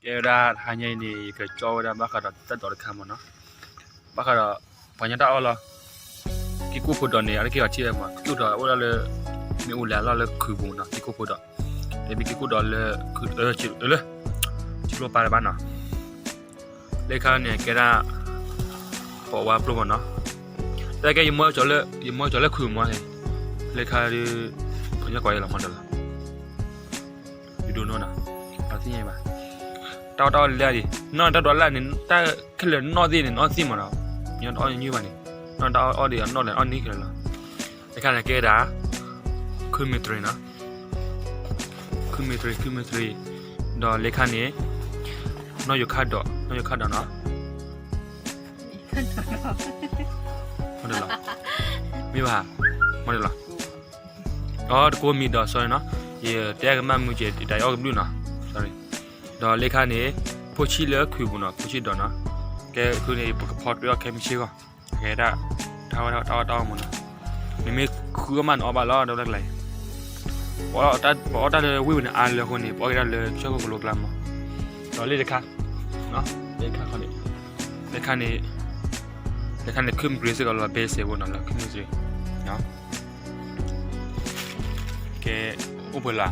တဲဝဲဒၣ်တဟါညါအံၤန့ၣ် ယကကၠီဝဲဒၣ်ဘၣ်ဃးဒီးတၢ်ဒိးတခါမးနီၤ. ဘၣ်ဃးဒီး ပှၤကညီတၢ်အီၣ်လီၤ. ကံၢ်ကိၣ်ဖိဒိးန့ၣ် အါတက့ၢ်အီၤထံၣ်ဝဲမး ကံၢ်ကိၣ်ဒိးအိၣ်ဒၣ်လၢ မ့ၣ်အူလဲၤအလီၢ်လၢခုးပူၤနီၤ ကံၢ်ကိၣ်ဖိဒိး. တဲမ့ၢ်ကံၢ်ကိၣ်ဒိးလၢ လၢ ကံၢ်ကိၣ်ပာ်လၢၤဘၣ်နီၤ. လၢခါန့ၣ် ကဲဒၣ် ပဝါပျိမးနီၤ. တၢ်ကဲ ယမၢကၠီၤလၢခုးမး, လၢခါဒုး ပှၤကညီကိးယဲလီၤမးဒီးလီၤ. ယဒိးနီၢ်နီၤ အသ့ၣ်ညါဘၣ်. တၢ်အီၣ်တၢ်အီၣ်လၢဒံး နီၢ်တၢ်ဒိးလၢန့ၣ် တၢ်ခဲလၢာ်နီၢ်သ့ၣ်န့ၣ် နီၢ်သ့ၣ်မးဒီး ပှၤကညီတအီၣ်ညါဘၣ်န့ၣ် နီၢ်တၢ်အီၣ်ဒံးအီၣ်နီၢ်လဲၣ်အီၣ်န့ၢ်ခဲလၢာ်လီၤ. တခါန့ၣ်ကဲဒၣ် ခုမ့ၢ်တရံးနီၤ, ခုမ့ၢ်တရံး ခုမ့ၢ်တရံး, ဒီးလၢခါန့ၣ် နီၢ်ယိၤခါဒီး နီၢ်ယိၤခါဒီးနီၤ မ့ၢ်ဘၣ် မ့ၢ်လီၤ. အီ တကိးမံၤဒီး sorry နီၤ, ယတဲကမၣ်မုာ်ကဲး တၢ်အီၣ်ကဘျုးနီၤ sorry. ဒီးလၢခါန့ၣ် ဖိဆံးလၢခုးပူၤနီၤ ဖိဆံးဒီးနီၤ. ကဲခုးန့ၣ် ပကဖီတွဲအီၣ်ခဲမုၢ်ဆ့ၣ်ဂီၢ် ကဲဒၣ် တၢ်ဝဲတၢ်အီၣ်တၢ်အီၣ်မးနီၤ. နမ့ၢ်ခုးအီၣ်မးနအီၣ်ဘၣ်လီၤ ဒီးလၢကလါအံၤ ပအီၣ်တၢ်လၢဝ့ၢ်ဝဲန့ၣ်အါလၢအဃိန့ၣ် ပအီၣ်က့ၤဒၣ်လၢဆၢခိၣ်ကလိကျါမး. ဒီးလၢတခါ လၢတခါခီန့ၣ် လၢခါန့ၣ် လၢခါန့ၣ် ခုမ့ၢ်တရံးစ့ၢ်ကီးလီၤ ဘဲစဲးဖိနီၤ လၢခုမ့ၢ်တရံး ကဲ အိၣ်ပှဲၤလၢ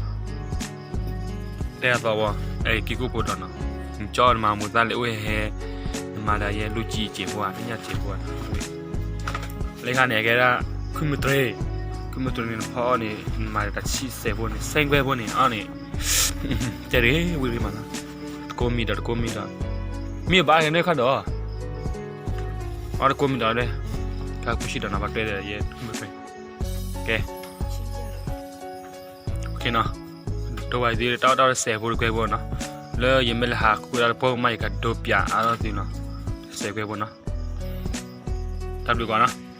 တဲအသီဝဲ အဲၣ်ကံၢ်ကိၣ်ဖိဒီးနီၤ, နကၠီနမၤမူၤသၣ်လဲၤအိၣ်ဟဲဟဲ, နမၤဒီးယဲလူၤကံၢ်စဲးဖိဧါ သ့ၣ်ညါစဲးဖိဧါ. လၢခါန့ၣ် ကဲဒၣ် ခုမ့ၢ်တရံး, ခုမ့ၢ်တရံးန့ၣ် နဖီအီၣ်န့ၣ် နမၤဒီးတၢ်ဆံးစဲးဖိန့ၣ် စဲးကွဲဖိန့ၣ် အီၣ်န့ၣ် တဲရ့ဝံၤရ့မးနီၤ. တကိးမံၤဒီး တကိးမံၤဒီး မ့ၢ်ဘၣ်ကဲန့ၣ်ခါဒီး အီၣ်တကိးမံၤဒီး တၢ်ဖိဆံးဒီးနီၤ ပှၤတွဲဒီးယဲ ကဲ နီၤ, တဝဲသ့ၣ်တၢ်အီၣ်တၢ်အီၣ်စဲးဖိတကွဲးဖိနီၤ, လၢယမ့ၢ်လၢဟးဃုဒၣ်တပိၢ်ကမၣ် ယကဒိပၠးအါထီၣ်သုနီၤ, စဲးကွဲးဖိနီၤ, တၢ်ဘျုးကီးနီၤ.